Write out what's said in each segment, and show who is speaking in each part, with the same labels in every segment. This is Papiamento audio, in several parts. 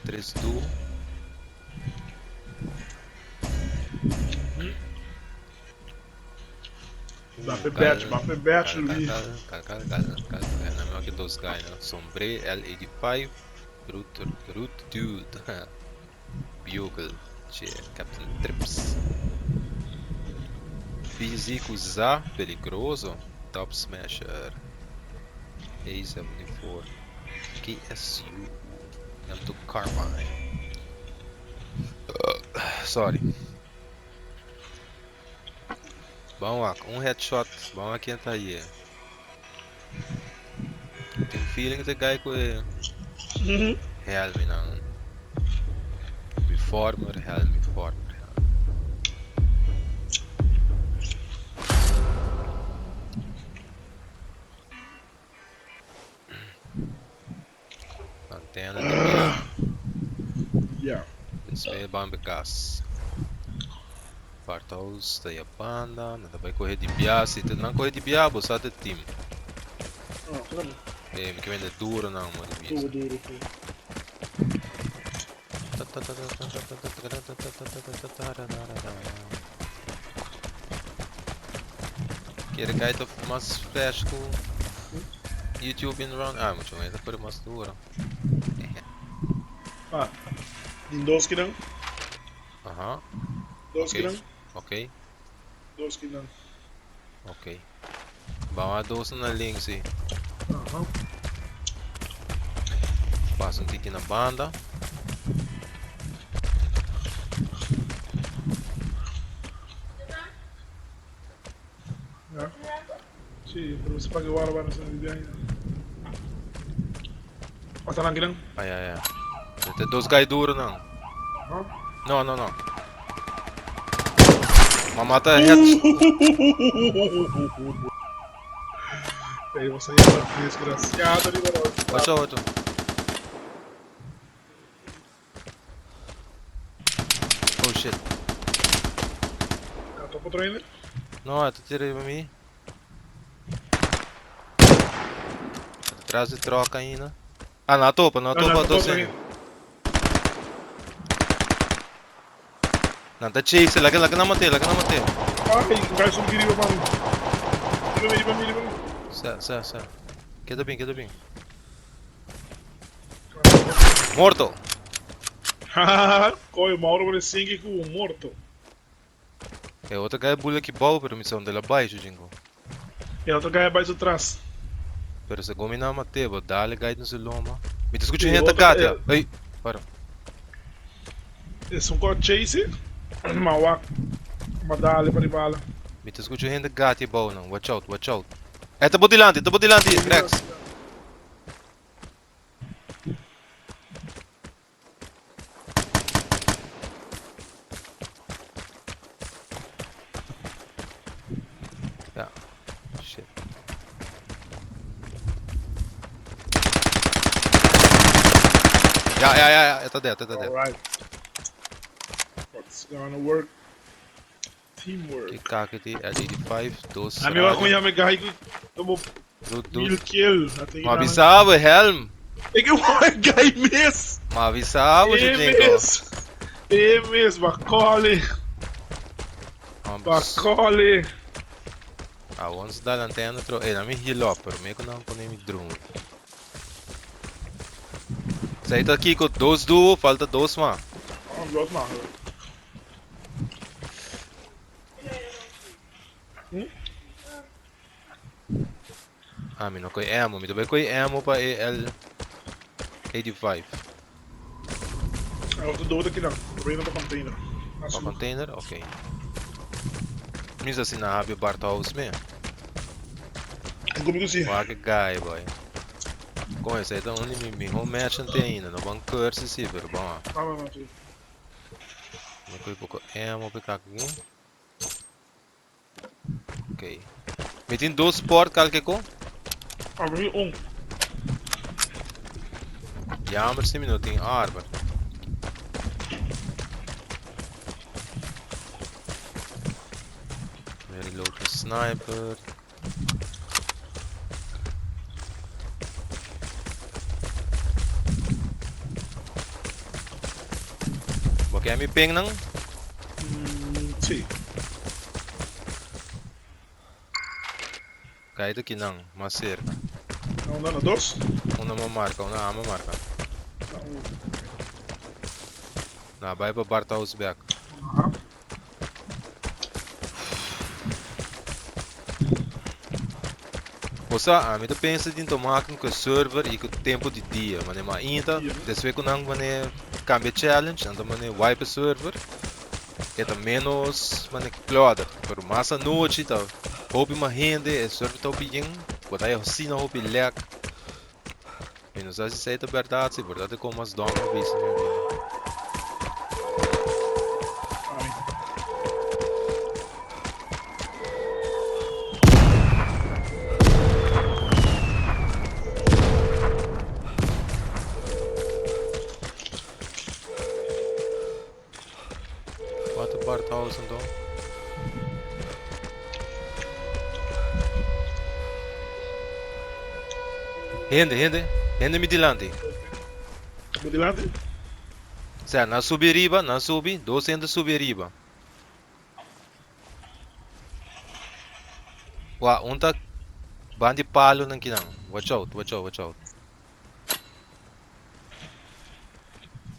Speaker 1: Tres duo.
Speaker 2: Bape batch, bape batch, Luis.
Speaker 1: Cal, cal, cal, cal, cal. Na mi aki dos guy, no? Sombre, L85, Root, Root Dude, Bugle, che, Captain Trips. Físico Z, peligroso, Top Smasher, A74, KSU, M2 Carbine. Sorry. Ban wak, un headshot, ban wak ken ta haye. Tin feeling te guy ku e helmi nan. Reformer helmi, former helmi. Antena di bia.
Speaker 2: Ja.
Speaker 1: Despues ban be kas. Barthouse ta ya banda. Nan ta bai kohe di bia. Si te nan kohe di bia, bo sa te team.
Speaker 2: Ah, claro.
Speaker 1: Eh, mi ke mende duro nan mo di
Speaker 2: Duro,
Speaker 1: bisa.
Speaker 2: duro, sí.
Speaker 1: Kere kai ta mas fresh ku YouTube in run. Ah, mucho mas ta mas duro.
Speaker 2: Ah, din dos kinan.
Speaker 1: Aha.
Speaker 2: Dos
Speaker 1: Ok.
Speaker 2: kinan.
Speaker 1: Ok.
Speaker 2: Dos kinan.
Speaker 1: Ok. Vamos a dos na link, sí.
Speaker 2: Aha.
Speaker 1: Pasa un tiki na banda.
Speaker 2: Ja. Sí, pero se paga guarda para sa bibia ainda. Pasa lang kinan.
Speaker 1: Ay, ay, ay. Este dos guy duro nan.
Speaker 2: Aha.
Speaker 1: No, no, no. Ma mata head.
Speaker 2: Ei, você é desgraciado, liberal.
Speaker 1: Watch out, watch out. Oh shit.
Speaker 2: Ah, topo outro ainda?
Speaker 1: No, ta tira riba mi. Tras di troca ainda. Ah, na topa, na topa,
Speaker 2: topa
Speaker 1: dos
Speaker 2: outro
Speaker 1: ainda. Nan ta chase, laga laga nan mate, laga nan mate.
Speaker 2: Ai, vai subir riba pa mi. Riba mi, riba mi, riba mi.
Speaker 1: Sa, sa, sa. Keda bin, keda bin. Morto!
Speaker 2: Coño, Mauro por 5 cu morto.
Speaker 1: E otro guy bula ki bou, pero mi sa unda el a bai, Jujingo.
Speaker 2: E otro guy a bai su tras.
Speaker 1: Pero segun mi nan mate, bo dale guy den su loma. Mi ta scucha
Speaker 2: E
Speaker 1: hende ta
Speaker 2: otro,
Speaker 1: gatia.
Speaker 2: e,
Speaker 1: Ey, para.
Speaker 2: esun cu a chase, ma wak, ma dale pa di bala.
Speaker 1: Mi ta scucha hende gatia bou nan. Watch out, watch out. E ta bo dilanti, e ta bo dilanti, Rex. Ja, shit. Ja, ja, ja, ja, e ta dead, e ta dead.
Speaker 2: Alright. What's gonna work? Teamwork.
Speaker 1: Ki kaki ti L85, dos
Speaker 2: A mi va
Speaker 1: radio.
Speaker 2: con llame guy cu tomo
Speaker 1: Root
Speaker 2: mil
Speaker 1: dude.
Speaker 2: kill. Ate
Speaker 1: Ma avisabo, helm.
Speaker 2: E que guy mes.
Speaker 1: Ma avisabo,
Speaker 2: E
Speaker 1: Jujinko.
Speaker 2: mes. E mes, Macaulay. Macaulay.
Speaker 1: Ah, ons da lanterna tro. Eh, na mi heal up, pero mi ku nan pone mi drone. Zij ta kiko, dos duo, falta dos ma.
Speaker 2: Ah, dos ma.
Speaker 1: Ah, mi no koe ammo. Mi ta bai koe ammo pa e L85.
Speaker 2: Ah, otro dood aqui não. Tô indo pra container.
Speaker 1: Pa container? Ok. Mi sa si na habio Barthouse me.
Speaker 2: Comigo sim.
Speaker 1: Wak guy, boy. Con esse aí tá onde mi mi home match não tem ainda. No ban curse sim, pero bom.
Speaker 2: Ah, não, não, sim.
Speaker 1: Mi koe poko ammo pa aqui. Ok. Mi tin dos sport kalke ko?
Speaker 2: Ah, maar um.
Speaker 1: Jammer si mi no tin armor. Mi reload de sniper. Bo mi ping nan?
Speaker 2: Si.
Speaker 1: Kijk aki nan, mas serka.
Speaker 2: Na unda na dos?
Speaker 1: Unda mi a marka, unda ami a marka.
Speaker 2: Na un.
Speaker 1: Na bai pa Bart House bek.
Speaker 2: Aha.
Speaker 1: Osa, ami ta pensa di tomaken ku server i ku tempu di dia. Mane mainta, despues ku nan mane kambia challenge, nan ta mane wipe server. E ta menos mane klòder. Pero mas anochi ta hopi mas hende, e server ta hopi yen, bo ta asina hopi lag. Mi no sa si esei ta bèrdat, si bèrdat e kon mas dònk a bisa mi amigu.
Speaker 2: Ai.
Speaker 1: Wat a Bart House anto? Hende, hende, hende mi dilanti.
Speaker 2: Bo dilanti?
Speaker 1: Sea, nan subi riba, nan subi, dos hende subi riba. Wa, un ta bandi palo nan kinan. Watch out, watch out, watch out.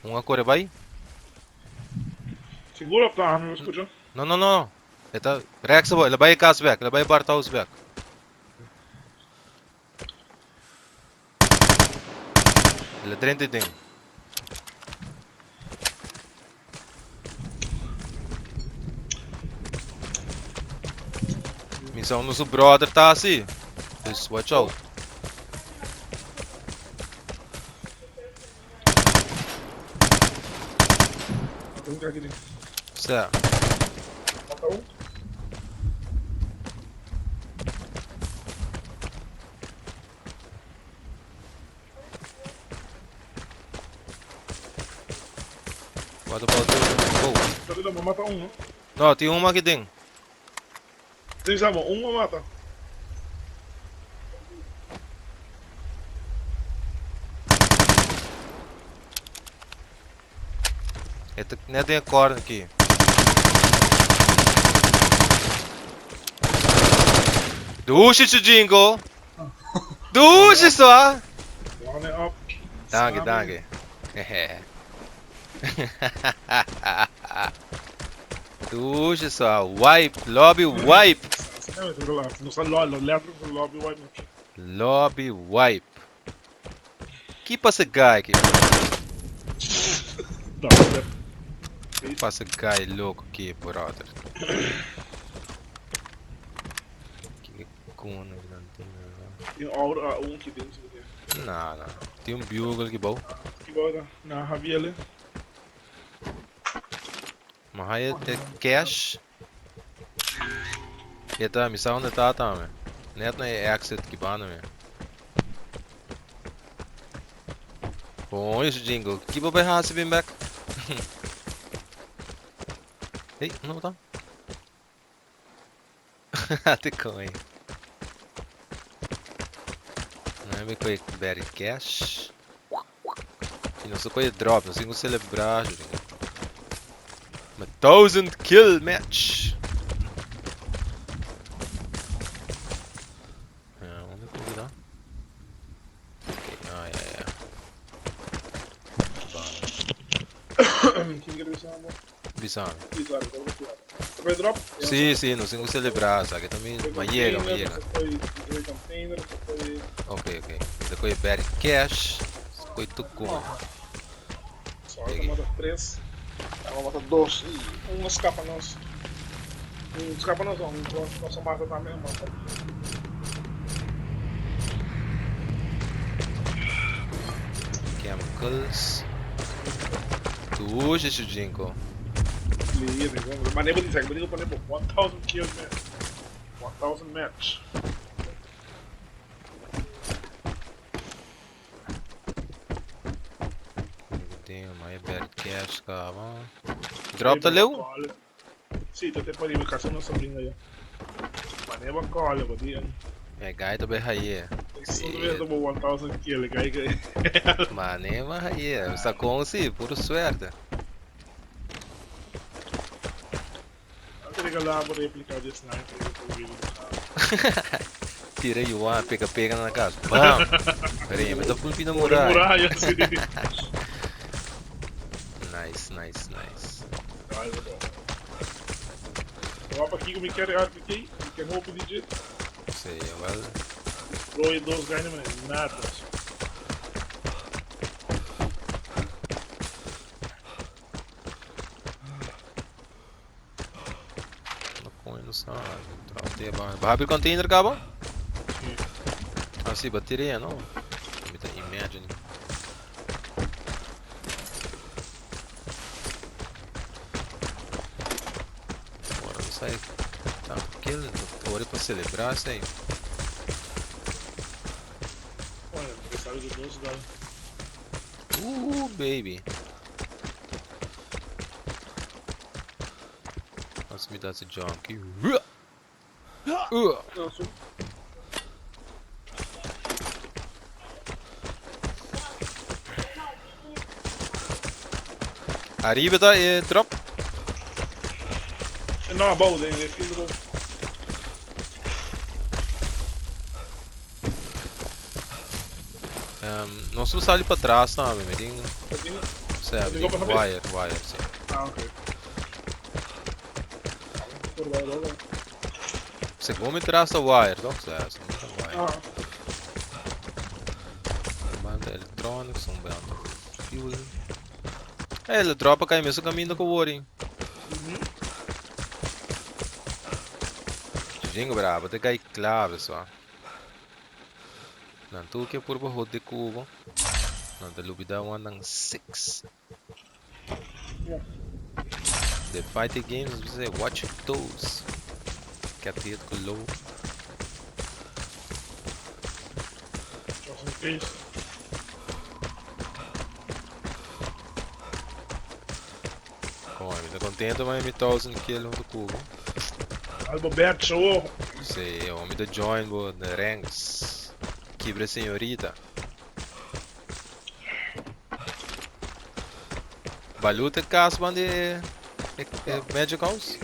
Speaker 1: Un a kore bai.
Speaker 2: Seguro ta ami bo skucha.
Speaker 1: No, no, no. E ta rechts abo. El a bai e kas bek. El a bai e Bart house bek. El a drenta den. Mi sa unda su brother ta si. Dus watch out. Sa. What about you? Oh.
Speaker 2: Pero no, mata un, no?
Speaker 1: No, tin un aki den.
Speaker 2: Tin sa un a mata.
Speaker 1: E ta net den e corner aki. Dushi Chujingo! Dushi so!
Speaker 2: One up.
Speaker 1: Danke, danke. Dushi so, wipe, lobby wipe.
Speaker 2: Lobby wipe.
Speaker 1: Lobby wipe. Ki pasa guy ki? Ki pasa guy loko ki, brother? Ki kono nan tin?
Speaker 2: Tin aura un ki tin.
Speaker 1: Na, na. Tin un bugle ki bou.
Speaker 2: Ki bou da? Na Javier.
Speaker 1: Ma hij e cash. E ta, mi sa unda ta tambe. Net na e exit ki banda mi. Bom, isso jingle. Ki bo bai hasi bin back? Hey, no ta? Te coi. Não é coi berry cash. E não só coi drop, não sei como celebrar, jingle. Uma 1000 kill match. Ja, unda ku ta? Ok, ah, ja, ja.
Speaker 2: Ken kier bisa bo?
Speaker 1: Bisa.
Speaker 2: Bisa, bisa. Drop?
Speaker 1: Si, si, nos tin ku selebrá, sabe? Tambe, m'a yega, m'a yega.
Speaker 2: Container,
Speaker 1: Ok, ok. Ta koi berry cash, koi tukun.
Speaker 2: So, a mata tres, a mata dos i un a skapa nos. Un skapa nos, un nos a mata tambe a mata.
Speaker 1: Chemicals. Dushi Jinko.
Speaker 2: Maar nee, wat ik zeg, ik bedoel 1000 kills match. 1000 match.
Speaker 1: Tin mas berry cash kaba. Drop ta leu?
Speaker 2: Si, ta te pariba, kasi nos bringa ya. Manera call, wat die.
Speaker 1: E guy ta bai haye.
Speaker 2: Si. 1000 kill, kijk.
Speaker 1: Mane ma haye. Sa kon si, puro suerte.
Speaker 2: regalá bo réplika di sniper ku bo wiri di kaba.
Speaker 1: Tira yuan pega pega na kas. Bam! Pero mi ta pulpi na
Speaker 2: Kore
Speaker 1: muraya.
Speaker 2: muraya, si.
Speaker 1: Nice, nice, nice.
Speaker 2: Dai bo bo. Bo wak pakiko mi kere RPK? Mi ken hopi di dje.
Speaker 1: Si, wel.
Speaker 2: Roy dos gaina manera nada.
Speaker 1: No coin no sa. Drop de ba. Ba habri container cabo?
Speaker 2: Si.
Speaker 1: Ah si, ba tire no. Mi ta imagine. Ora no sai tanto kill, ora pa celebrar sai.
Speaker 2: Bueno, porque sabe que dos dal.
Speaker 1: Baby. As mi ta haci junkie. Ariba ta e drop?
Speaker 2: No, abou den e filtro.
Speaker 1: Nos lo sali patras tambe, mi tin, sea, mi tin wire, wire, si.
Speaker 2: Ah, ok.
Speaker 1: Segun mi tras ta wire, toch? Sea, segun ta wire.
Speaker 2: Ah.
Speaker 1: Un banda electronics, un banda fuel. Eh, el drop a kai mesun kaminda ku wori. Jingo bravo, te kai clave so. Nan tur ke purba hode ku bo. Nan ta lubida wan nan 6. The fighting games bisa watch your toes. Cat hit ku low.
Speaker 2: Just in case.
Speaker 1: Kom, mi ta contento ma mi 1000 kill hunto ku bo.
Speaker 2: Albo Bercho.
Speaker 1: Sí, mi ta join bo the ranks. Kibre señorita. Balut e cas man di e, e, e Magic House?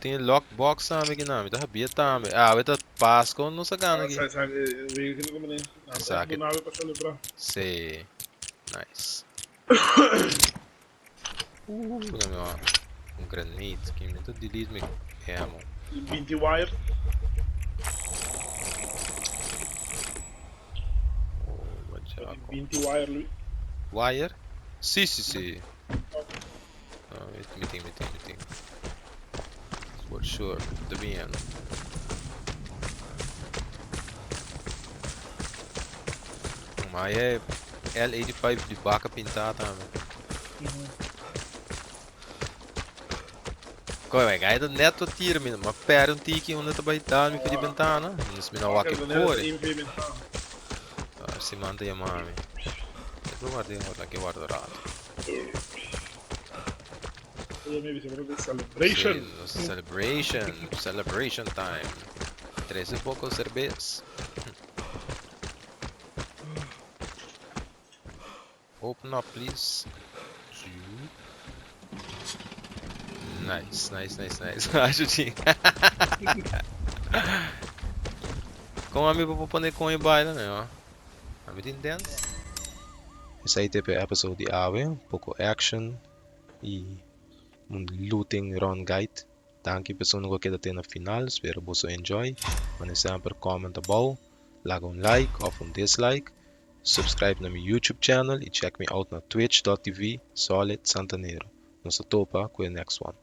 Speaker 1: Tin e lockbox tambe aki nan. Mi ta habia tambe. Ah, ta Pasco nos a gana aki.
Speaker 2: Sa, sa, weet ik niet meer.
Speaker 1: Sa,
Speaker 2: Nave pa celebrar.
Speaker 1: Si. Nice. Dame un grenade. Ki mi ta delete mi ammo.
Speaker 2: 20 wire.
Speaker 1: Oh, wat
Speaker 2: 20 wire, Louis.
Speaker 1: Wire? Si. Oh, meeting, meeting, meeting. For sure. De bien. Maar e L85 di baka pintá tambe. Koi, maar gai net wat tira mi, ma perde un tiki unda ta bai dal mi di bentana. Dus mi no wak e kore. Ah, si manda yamami. E guarda, guarda che guardo rato.
Speaker 2: Celebration.
Speaker 1: Si, celebration, celebration time. Trece poco cerveza. Open up, please. Nice, nice, nice, nice. Ajudinho. Com amigo vou poner com e baila, né? Ó. Amigo entende? Esey ta e episode di awe, un poco action y un looting run guide. Danki pa esun cu keda te na final, spero boso enjoy. Manera semper, comment abou, laga un like of un dislike, subscribe na mi YouTube channel y check me out na twitch.tv Solid Santanero. Nos ta topa cu e next one.